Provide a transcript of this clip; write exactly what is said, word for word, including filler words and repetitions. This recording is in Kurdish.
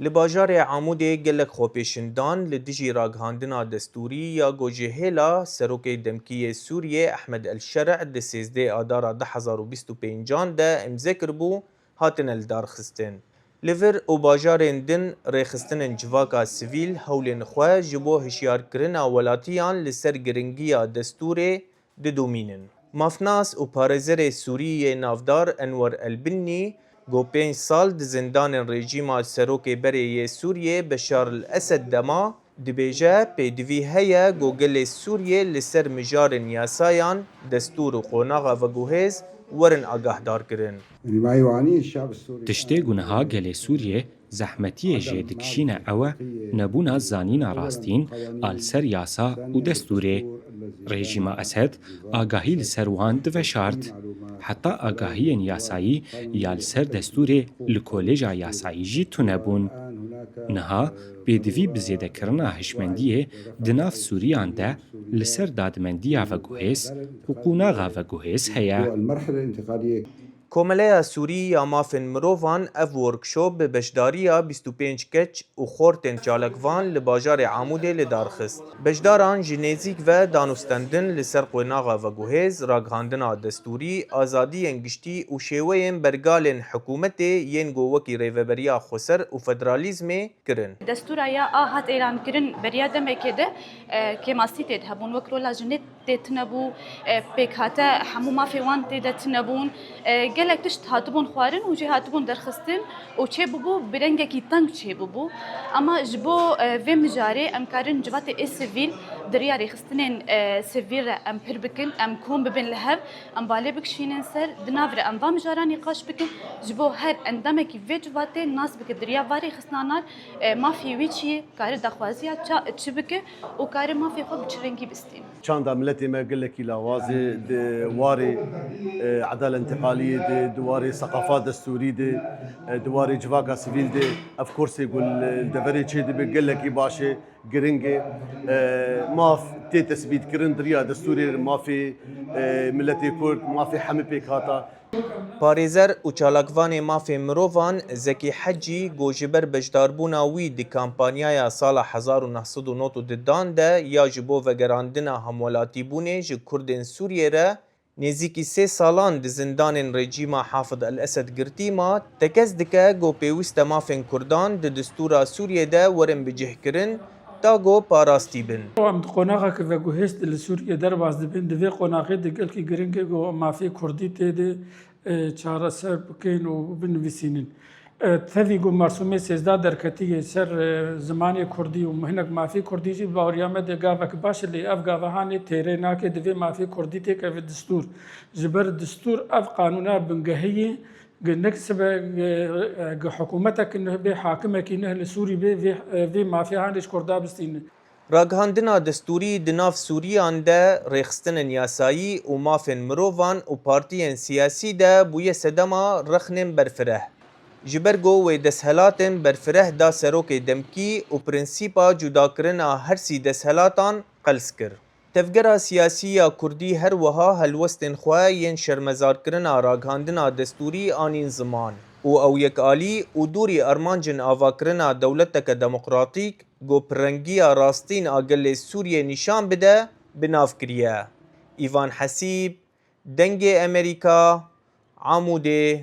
Li bajarê Amûdê gelek xwepêşindan li dijî ragihandina destûrî ya ku ji hêla serokê demkî yê Sûriyê Ehmed El Şerî di sêzdeh Adara du hezar û bîst û pêncan de îmze kiribû, hatine lidarxistin. Li vir û bajarên din rêxistinên civaka sivîl hewlên xwe ji bo hişyarkirina welatiyan li ser giringiya destûrê didomînin. Mafnas û parêzerê Sûrî yê navdar Enwer El Binnî, ku pênc sal di zindanên rejîma serokê berê yê Sûriyê Beşar El Esed de ma, dibêje, pêdivî heye ku gelê Sûriyê li ser mijarên yasayan, destûr û qonaxa veguhêz werin agahdarkirin. Tiştê ku niha gelê Sûriyê zehmetiyê jê dikişîne ew e nebûna zanîna rastîn a li ser yasa û destûrê. Rejîma Esed agahî li ser wan diveşart. Heta agahiyên yasayî ya li ser destûrê li Kolêja Yasayî jî tune bûn. Niha pêdivî bi zêdekirina hişmendiyê di nav Sûriyan de li ser dadmendiya veguhêz û qonaxa veguhêz heye. Komeleya Sûrî ya Mafên Mirovan ev workshop bi beşdariya bîst û pênc keç û xortên çalakvan li bajarê Amûdê li dar xist. Beşdaran ji nêzîk ve danûstendin li ser qonaxa veguhêz, ragihandina destûrî, azadiyên giştî û şêweyên bergalên hikûmetê yên ku wekî Rêveberiya Xweser û Federalîzmê kirin. Destûra ya a hat êlankirin beriya demekê de e, kêmasî tê de hebûn, wek rola jinê tê tune bû, e, pêkhate hemû mafê wan tê de tune bûn. E, gelek tişt hatibûn xwarin û jê hatibûn derxistin û çêbûbû bi rengekî teng çêbûbû. Ama ji bo e, vê mijarê em karin civatê ê sivîl di riya rêxistinên e, sivîl re em pir bikin, em kom bibin li hev, em balê bikişînin ser, di nav re em va mijaran nîqaş bikin, ji bo her endamekî vê civatê nas bike di riya va rêxistina nar, e, mafê wî çi ye, kare daxwaziya ça, çi bike û kare mafê xwe bi çi rengî bistîne. Çanda miletê me gelekî lawaz e di warê e, edala întiqaliyê de, di warê seqafa destûrî de, e, di warê civaka sivîl de. Ev kursê ku li deverê çêdibe gelekî baş e, giring e. E, maf tê tesbîtkirin di riya destûrê mafê e, miletê Kurd, mafê hemî pêkhata. Parêzer û çalakvanê mafê mirovan Zekî Hecî got ji ber beşdarbûna wî di kampanyaya sala hezar û neh sed û nod û du dan de ya ji bo vegerandina hemwelatîbûnê ji Kurdên Sûriyê re nêzîkî sê salan di zindanên rejîma Hafid El Esed girtî ma, tekez dike got pêwîst e mafên Kurdan di distûra Sûriyê de werin bicihkirin, ta ku parastî bin. Em di qonaxeke veguhêz de li Sûriyê derbas dibin. Di vê qonaxê de gelkî giring e ku mafê kurdî tê de e, çareser bikin û binivîsînin. E, Tevî ku Mersûmê sêzdeh derketiye ser e, zimanê kurdî û hinek mafê kurdî jî baweriya me de gavek baş e, lê ev gavehanê têrê nake, divê mafê kurdî têkeve distûr. Ji ber distûr ev qanûna bingehiyê. Gi nek sibe gi hikûmetek nuh bê, hakimekî nuh li Sûrî bê, vê, vê mafê hanê ji Kurda bistîne. Ragihandina destûrî di nav Sûriyan de rêxistinên yasayî û mafên mirovan û partiyên siyasî de bûye sedema rexnên berfireh. Ji ber ku wê desthilatên berfireh da serokê demkî û prensîpa cudakirina her sî desthilatan qels kir. Tevgera siyasî ya Kurdî her wiha helwestên xwe yên şermezarkirina ragihandina destûrî anîn ziman û ew yekalî û dûrî armancên avakirina dewleteke demokratîk ku pirengiya rastîn a gelê Sûriyê nîşan bide, bi nav kiriye. Îvan Hesîb, Dengê Emerîka, Amûdê.